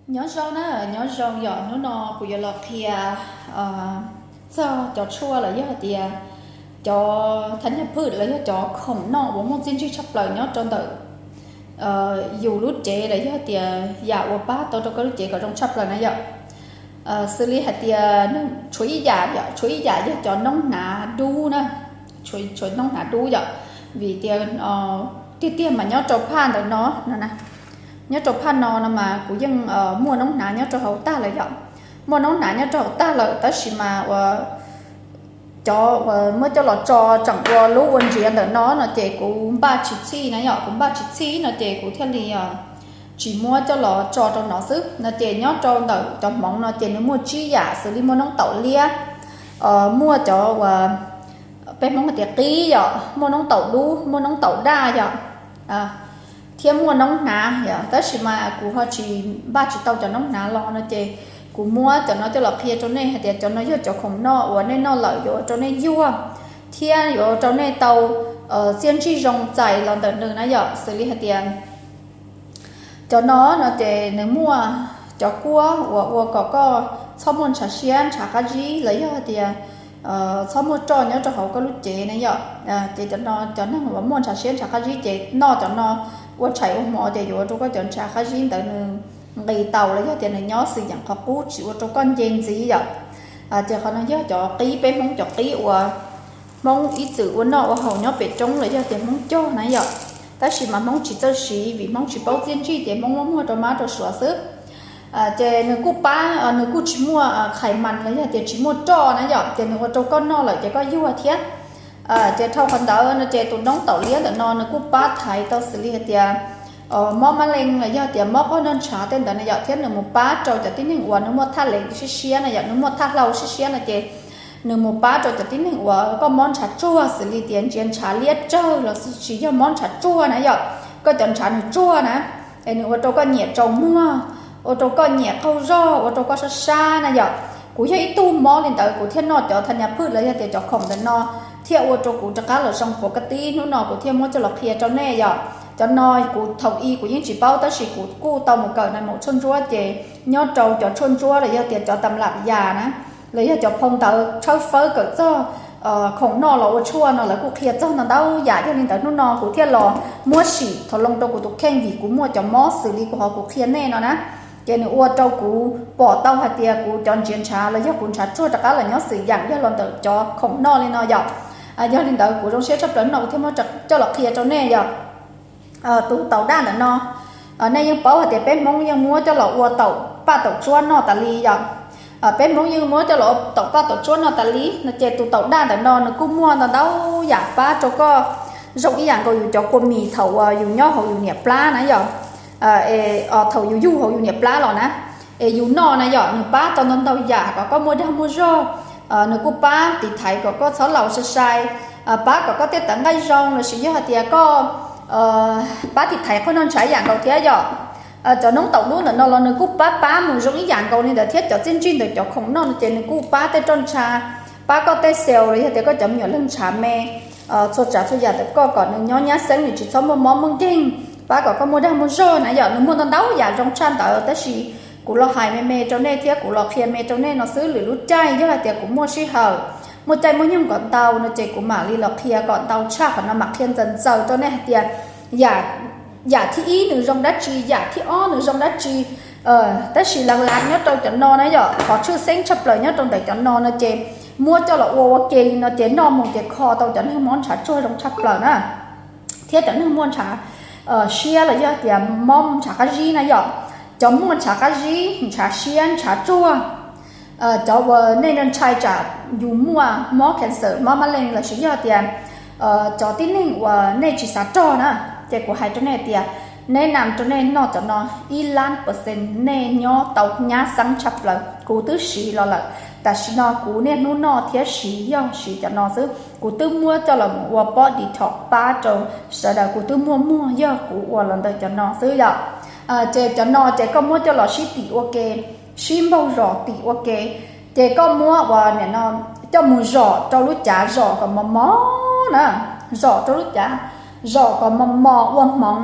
Nyob zoo na, nyob zoo yom, hnub no kuv yuav los qhia txog cov tshuaj los yog hais tias cov thaj nyaj phwj los yog cov khoom noj uas muaj txiaj ntsig tshaj plaws nyob rau ntawm yus lub cev los yog tias yam uas pab tau rau koj lub cev kom zoo tshaj plaws na yom. Xws li hais tias tshuav ib yam yom, tshuav ib yam yog cov noob hnav dub na, tshuav noob hnav dub yom, vim tias tiag tiag mas nyob rau phaj ntawm no no, nyob rau phaj no no mas kuv yeej muaj noob hnav nyob rau hauv tag lawm yom. Muaj noob hnav nyob rau hauv tag lawm tab sis mas uas cov uas muab coj los tso tseem ua lub ua ntsiav ntawm no no ces kuv npaj tsis txhij na yom, kuv npaj tsis txhij no ces kuv thiaj li tsis muab coj los tso rau no xwb no. Ces nyob rau ntawm cov hmoov no ces nws muaj tsib yam xws li muaj noob taum liab, muaj cov uas peb Hmoob hais tias qib yom, muaj noob taum dub, muaj noob taum daj yom, thiab muaj noob hnav yom. Tab sis mas kuv ho tsis npaj tsis tau cov noob hnav los no ces kuv muab cov no coj los qhia rau nej hais tias cov no yog cov khoom noj uas nej noj lawm yuav ua rau nej yuag thiab yuav ua rau nej tau txiaj ntsig zoo txais los ntawm nws na yom. Xws li hais tias cov no no ces nws muaj cov kuab uas ua kom koj txhob muaj ntshav siab ntshav qab zib los yog hais tias txhob muaj roj nyob rau hauv koj lub cev na yom. Ces cov no cov neeg uas muaj ntshav siab ntshav qab zib ces noj cov no ua tshais ua hmo ces yuav ua rau koj cov ntshav qab zib ntawd nws nqis tau los yog tias nws nyob xwm yeem qhov qub tsis ua rau koj nce ntxiv yom. Ces qhov no yog cov qib, peb Hmoob cov qib uas Hmoob ib txwm ua noj ua haus nyob pem roob los yog tias Hmoob cog na yom. Tab sis mas Hmoob tsis txawj siv vim Hmoob tsis paub txiaj ntsig ces Hmoob muab muag rau mab rau suav xwb. Ces nws kuj pab, nws kuj tsis muaj khais mas los yog tias tsis muaj roj na yom, ces nws ua rau koj noj lawm ces koj yuag thiab. Ces dhau qhov ntawd no ces tus noob taum liab ntawm no nws kuj pab thaiv tau xws li hais tias mob mab leej los yog tias mob qoj noj ntshav tej ntawd na yom, thiab nws mus pab rau cov tib neeg uas nws muaj thaj lees siab siab na yom, nws muaj thaj hlau siab siab no ces nws mus pab rau cov tib neeg uas koj mob ntshav tsuag xws li tias ntsia ntshav liab tsawg los sis yog mob ntshav tsuag na yom, koj cov ntshav nws tsuag na, es nws ua rau koj nyiam tsaus muag, ua rau koj nyiam qaug zog, ua rau koj sab sab na yom. Kuv yog ib tug mob li ntawd kuv thiaj noj cov thaj nyaj phwj los yog tias cov khoom ntawm no thiaj ua rau kuv rov qab los zoo puas kaj tib. Hnub no kuv thiaj muab coj los qhia rau nej yom. Cov no kuv thaum i kuv yeej tsis paub tab sis kuv kuj tau mus kawm na maum tshuaj ntsuab ces nyob rau cov tshuaj ntsuab los yog tias cov tam lam yas na los yog cov phau ntawv tshawb fawb kawm txog khoom noj los ua tshuaj no lawv kuj qhia txog ntau ntau yam. Yog li ntawd hnub no kuv thiaj los muab sim thaum loo rau kuv tus kheej vim kuv muaj cov mob xws li kuv qhov kuv qhia nej no na. Ces nws ua rau kuv pom tau hais tias kuv cov ntsia ntshav los yog kuv ntshav tsuag rov qab los nyob xwm yeem yog los ntawm cov khoom noj li no yom. Yog li ntawd kuv zoo siab tshaj plaws no kuv thiaj muab coj los qhia rau nej yom. Tus taum daj ntawm no nej yeej paub hais tias peb Hmoob yeej muab coj los ua taum paj taum tsuab noj tas li yom. Peb Hmoob yeej muab coj los ua taum paj taum tsuab noj tas li no ces tus taum daj ntawm no nws kuj muaj ntau ntau yam pab rau koj zoo ib yam nkaus yus cov kua mis thaum uas yus nyob hauv yus niam plab na yom. Thaum yus yug hauv yus niam plab los na, es yus noj na yom, nws pab tau ntau ntau yam kom koj muaj dag muaj zog. Nws kuj pab tiv thaiv kom koj txhob laus sai sai, pab kom koj tej tawv nqaij zoo los sis yog hais tias koj pab tiv thaiv qhov noj ntshav yam nkaus thiab yom. Cov noob taum dub ntawm no los nws kuj pab pab mus zoo ib yam nkaus li ntawd thiab cov txiaj ntsig ntawm cov khoom noj no ces nws kuj pab tej roj ntsha, pab koj tej xees los yog tias koj cov me nyuam leej ntshav me, txhua tsav txhua yam ntawm koj kom nws nyob nyab xeeb nws tsis txhob muaj mob muaj nkeeg, pab kom koj muaj dag muaj zog na yom. Nws muaj ntau ntau yam zoo tshaj ntawd tab sis kuv los hais me me rau nej thiab kuv los qhia me rau nej no xwb. Lwm lub caij yog hais tias kuv muaj sij hawm, muaj caij muaj nyoog kom ntau no ces kuv mam li los qhia kom ntau tshaj qhov no, mam qhia ntxaws ntxaws rau nej hais tias yam thib ib nws zoo dab tsi, yam thib ob nws zoo dab tsi. Tab sis lav lav nyob rau cov no na yom, qhov tshwj xeeb tshaj plaws nyob rau ntawm cov no no ces muab coj los ua ua ke li no ces noj mus ces kho tau cov neeg mob ntshav tsuag zoo tshaj plaws na, thiab cov neeg muaj ntshav siab los yog tias mob ntshav qab zib na yom. Cov muaj ntshav qab zib, ntshav siab, ntshav tsuag, cov uas nej ntshai tsam yus muaj mob cancer, mob mab leej los sis yog tias cov tib neeg uas nej tsis xav rog na, ces kuv hais rau nej tias, neb nam rau nej noj cov no ib lab percent nej nyob tau nyab xeeb tshaj plaws. Kuv twb siv los lawm, tam sim no kuv niaj hnub noj thiab siv yog siv cov no xwb. Kuv twb muab coj los mus ua pob detox pab rau sawv daws, kuv twb muaj muag yog kuv ua los ntawm cov no xwb yom. Ces cov no ces koj muab coj los sib tim ua ke, sib npaug zos tim ua ke, ces koj muab ua nim no coj mus zom rau lub cav zom kom mos mos na, zom rau lub cav, zom kom mos mos ua hmoov,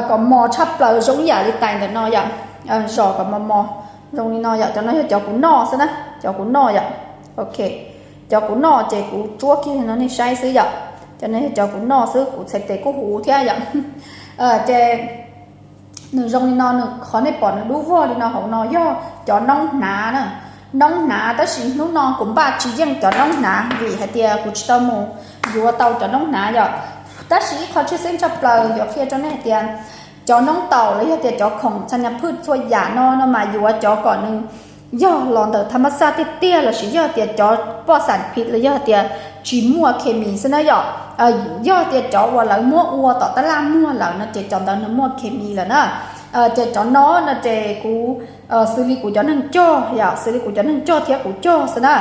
kom mos tshaj plaws zoo ib yam li tais ntawm no yom. zom kom mos mos zoo li no yom. Cov no yog cov kuv noj xwb na, cov kuv noj yom. Ok, cov kuv noj ces kuv tsuab kiag no nej saib xwb yom. Cov no yog cov kuv noj xwb, kuv txhais tes kuj huv thiab yom. Ces nws zoo li no, nws qhov nej pom nws dub vog li no hauv no yog cov noob hnav na. Noob hnav tab sis hnub no kuv npaj tsis yeej cov noob hnav vim hais tias kuv tsis tau mus yuav tau cov noob hnav yom. Tab sis ib qho tshwj xeeb tshaj plaws yuav qhia rau nej hais tias cov noob taum los yog tias cov khoom txha nyas phwj txhua yam no no mas yuav cov kom nws yog los ntawm thab mab xaj tiag tiag lossis yog tias cov poj xam phiv los yog tias tsis muaj khes mis xwb na yom. Yog tias cov uas lawv muab ua tom tab laj muag lawm no ces cov ntawd nws muaj khes mis lawm na. Ces cov no no ces kuv xws li kuv cov neeg cog yom, xws li kuv cov neeg cog thiab kuv cog xwb na.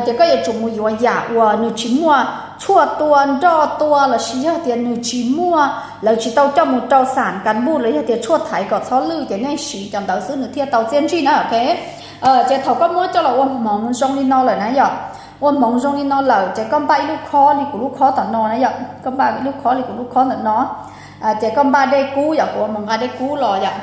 Ces koj yuav tsum mus yuav yam uas nws tsis muaj tshuaj tua nroj tua lossis yog tias nws tsis muaj, lawv tsis tau coj mus rau xam kas npuj los yog tias tshuaj thaiv kom txhob lwj ces nej siv cov ntawd xwb nws thiaj tau txiaj ntsig na, ok. Ces thaum koj muab coj los ua hmoov zoo li no lawm na yom, ua hmoov zoo li no lawm ces koj npaj ib lub khob li kuv lub khob tom no na yom, koj npaj ib lub khob li kuv lub khob ntawm no. Ces koj npaj dej kub yom, kuv ua mus nqa dej kub los yom.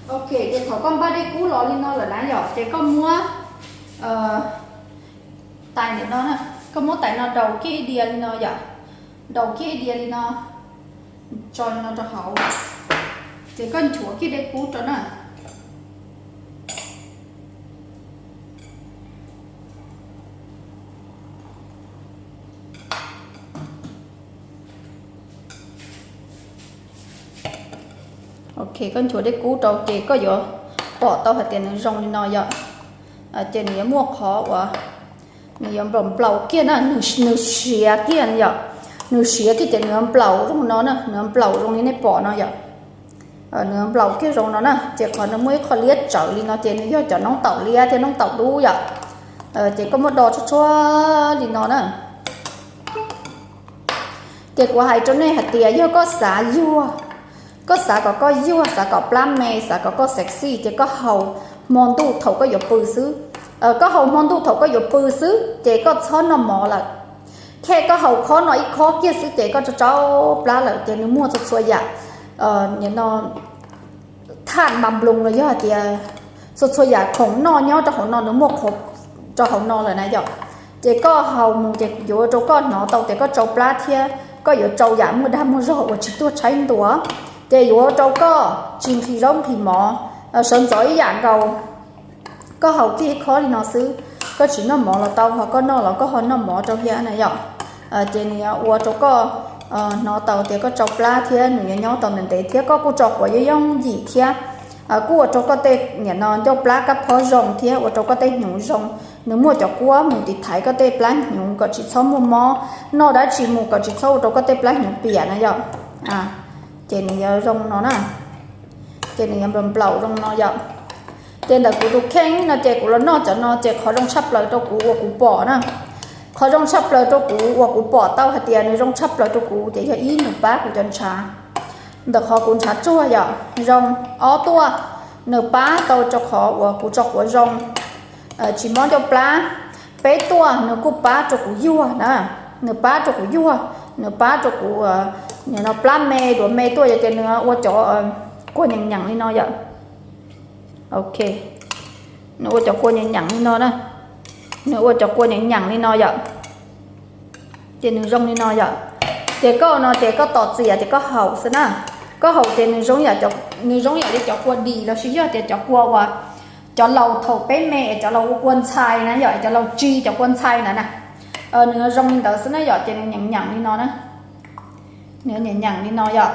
Ok, ces thaum koj npaj dej kub los li no lawm na yom, ces koj muab tais ntawm no, koj muab tais no daus kiag ib diav li no yom, daus kiag ib diav li no, tso li no rau hauv, ces koj nchuav kiag dej kub rau na. Ok, koj nchuav dej kub rau ces koj yuav pom tau hais tias nws zoo li no yom. Ces nws yuav muaj qhov uas nws yuav nplaum nplaum kiag na, nws siav kiag yom. Nws siav kiag ces nws yuav nplaum zoo no na, nws yuav nplaum zoo li nej pom no yom. Nws yuav nplaum kiag zoo no na, ces qhov nws muaj ib qho liab tsawv li no ces nws yog cov noob taum liab thiab noob taum dub yom. Ces koj muab do tshuaj tshuaj li no na. Ces kuv hais rau nej hais tias yog koj xav yuag, koj xav kom koj yuag, xav kom plab me, xav kom koj sexy ces koj haus hmo ntuj thaum koj yuav pw xwb. Koj haus hmo ntuj thaum koj yuav pw xwb ces koj txhob noj mov lawm. Ces koj haus khob no ib khob kiag xwb ces koj tsau tsau plab lawm ces nws muaj txhua txhua yam, no, thaj npas nploos los yog hais tias txhua txhua yam khoom noj nyob rau hauv no nws muaj qhuav rau hauv no lawm na yom. Ces koj haus mus ces yuav ua rau koj hnov tau tias koj tsau plab thiab koj yuav tsau yam muaj dag muaj zog uas tsis tuag tshaib ntua, ces yuav ua rau koj tsis nqhis zaub nqhis mov, sawv ntxov ib yam nkaus. Koj haus kiag ib khob li no xwb, koj tsis noj mov los tau, ho koj noj los koj ho noj mov rau thiab na yom. Ces nws yuav ua rau koj hnov tau tias koj tsau plab thiab nws yuav nyob tau ntev ntev thiab koj kuj tso quav yooj yooj yim thiab. Kuj ua rau koj tej niam no ncauj plab kab phob zoo thiab ua rau koj tej hnyuv zoo. Nws muaj cov kuab mus tiv thaiv koj tej plab hnyuv kom tsis txhob muaj mob, noj dab tsi mus kom tsis txhob ua rau koj tej plab hnyuv piam na yom. Ces nws yuav zoo no na, ces nws yuav nplaum nplaum zoo no yom. Ces ntawm kuv tus kheej no ces kuv los noj cov no ces qhov zoo tshaj plaws rau kuv uas kuv pom na, qhov zoo tshaj plaws rau kuv uas kuv pom tau hais tias nws zoo tshaj plaws rau kuv ces yog ib, nws pab kuv cov ntshav ntawm qhov kuv ntshav tsuag yom zoo. Ob tuaj, nws pab tau rau qhov uas kuv tsau quav zoo, tsis mob ncauj plab. Peb tuaj, nws kuj pab rau kuv yuag na, nws pab rau kuv yuag, nws pab rau kuv no plab me duav me tuaj yom, ces nws ua cov kua nyeem nyeem li no yom. Ok, nws ua cov kua nyeem nyeem li no na, nws ua cov kua nyeem nyeem li no yom. Ces nws zoo li no yom. Ces koj no ces koj tos txias ces koj haus xwb na. Koj haus ces nws zoo yam li cov kua dis lossis yog tias cov kua uas, cov laus thaum peb me es cov laus ua kua ntxhais na yom, cov laus tsis cov kua ntxhais ntawd na. Nws zoo li ntawd xwb na yom, ces nws nyeem nyeem li no na. Nws nyeem nyeem li no yom.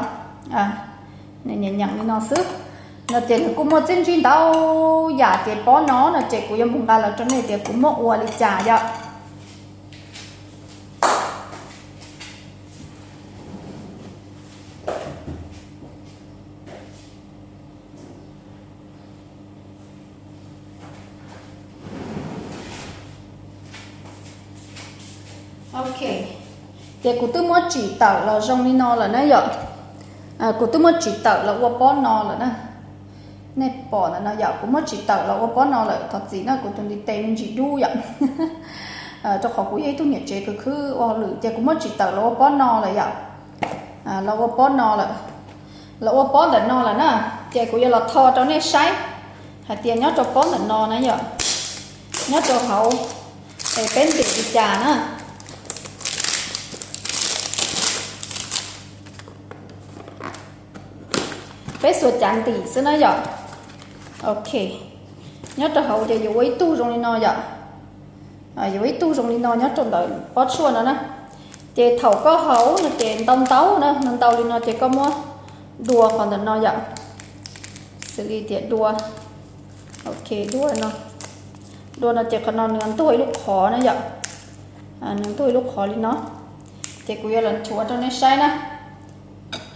Nws nyeem nyeem li no xwb. No ces nws kuj muaj txiaj ntsig ntau yam ces pob no no ces kuv yuav mus nqa los rau nej tias kuv muab ua li cas yom. Ok, ces kuv twb muab tsim tawm los zoo li no lawm na yom. Kuv twb muab tsim tawm los ua pob no lawm na. Nej pom ntawm no yom, kuv muab tsim tawm los ua pob no lawm, thov txim na kuv tus ntiv tes me ntsis dub yom. Rau qhov kuv yog ib tug niam tsev khwv khwv ua hauj lwm ces kuv muab tsim tawm los ua pob no lawm yom. Los ua pob no lawm, los ua pob ntawm no lawm na, ces kuv yuav los tho rau nej saib hais tias nyob rau pob ntawm no na yom, nyob rau hauv es peb ntim li cas na. Peb xuas cav ntim xwb na yom. Ok, nyob rau hauv ces yuav ua ib tug zoo li no yom. Yuav ua ib tug zoo li no nyob rau ntawm pob tshuaj no na. Ces thaum koj haus no ces ntau ntau na, ntau ntau li no ces koj muab dua qhov ntawm no yom. Xws li tias dua, ok, dua no, dua no ces qhov no nws ntuag ib lub qhov na yom. Nws ntuag ib lub qhov li no. Ces kuv yuav los nchuav rau nej saib na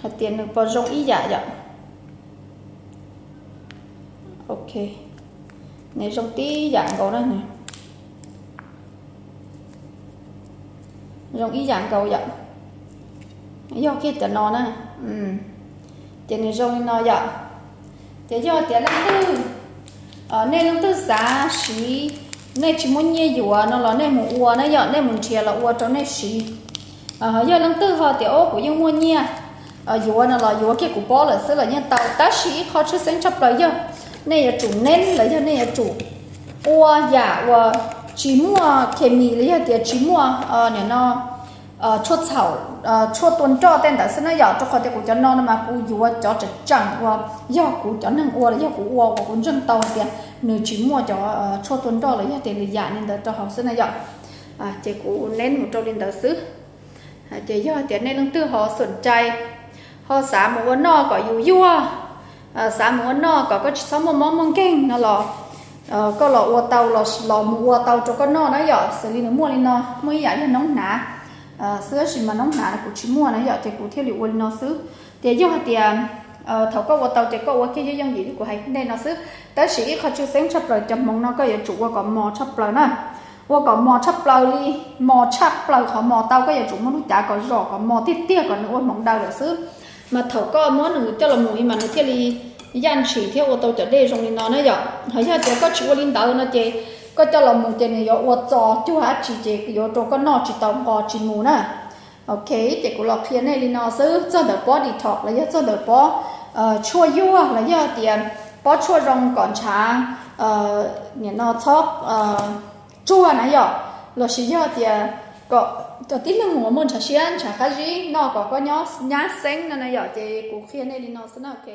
hais tias nws puas zoo ib yam yom. Ok, nws zoo tib yam nkaus na. Zoo ib yam nkaus yom. Yog kiag cov no na. Ces nws zoo li no yom. Ces yog tias leej twg, nej leej twg xav siv, nej tsis muaj nyiaj yuav no los nej mus ua na yom, nej mus nrhiav los ua rau nej siv. Yog leej twg ho tias o kuv yeej muaj nyiaj yuav no los yuav kiag kuv pob lawm xwb los yeej tau, tab sis ib qho tshwj xeeb tshaj plaws yog nej yuav tsum neeb los yog nej yuav tsum ua yam uas tsis muaj khes mis los yog tias tsis muaj nim no tshuaj txhaum, tshuaj tua nroj tej ntawd xwb na yom. Rau qhov tias kuv cov no no mas kuv yuav cov tseem tseem uas yog kuv cov neeg ua los yog kuv ua uas kuv ntseeg tau hais tias nws tsis muaj cov tshuaj tua nroj los yog tias lwm yam li ntawd rau hauv xwb na yom. Ces kuv neeb mus rau li ntawd xwb. Ces yog tias nej leej twg ho xom cai, ho xav mus ua noj kom yus yuag, xav mus ua noj kom koj tsis txhob muaj mob muaj nkeeg no los koj los ua tau, los mus ua tau rau koj noj na yom. Xws li nws muaj li no, muaj ib yam yog noob hnav xwb, tab sis mas noob hnav kuv tsis muaj na yom, ces kuv thiaj li ua li no xwb. Ces yog hais tias thaum koj ua tau ces koj ua kiag yooj yooj yim li kuv hais nej no xwb. Tab sis ib qho tshwj xeeb tshaj plaws cov hmoov no koj yuav tsum ua kom mos tshaj plaws na. Ua kom mos tshaj plaws li, mos tshaj plaws qhov mos tau koj yuav tsum muab lub cav kom zom kom mos tiag tiag kom nws ua hmoov daw lawm xwb. Mas thaum koj muab nws coj los mus mas nws thiaj li yaj ntshis thiab ua tau cov dej zoo li no na yom. Ho yog tias koj tsis ua li ntawd no ces koj coj los mus ces nws yuav ua txo cuag dab tsi ces yuav rau koj noj tsis tau nqos tsis mus na. Ok, ces kuv los qhia nej li no xwb, txog ntawm pob detox los yog txog ntawm pob tshuaj yuag los yog tias pob tshuaj zoo kom ntshav nim no txhob tsuag na yom, los sis yog tias kom cov tib neeg uas muaj ntshav siab ntshav qab zib noj kom koj nyob nyab xeeb no na yom, ces kuv qhia nej li no xwb na, ok.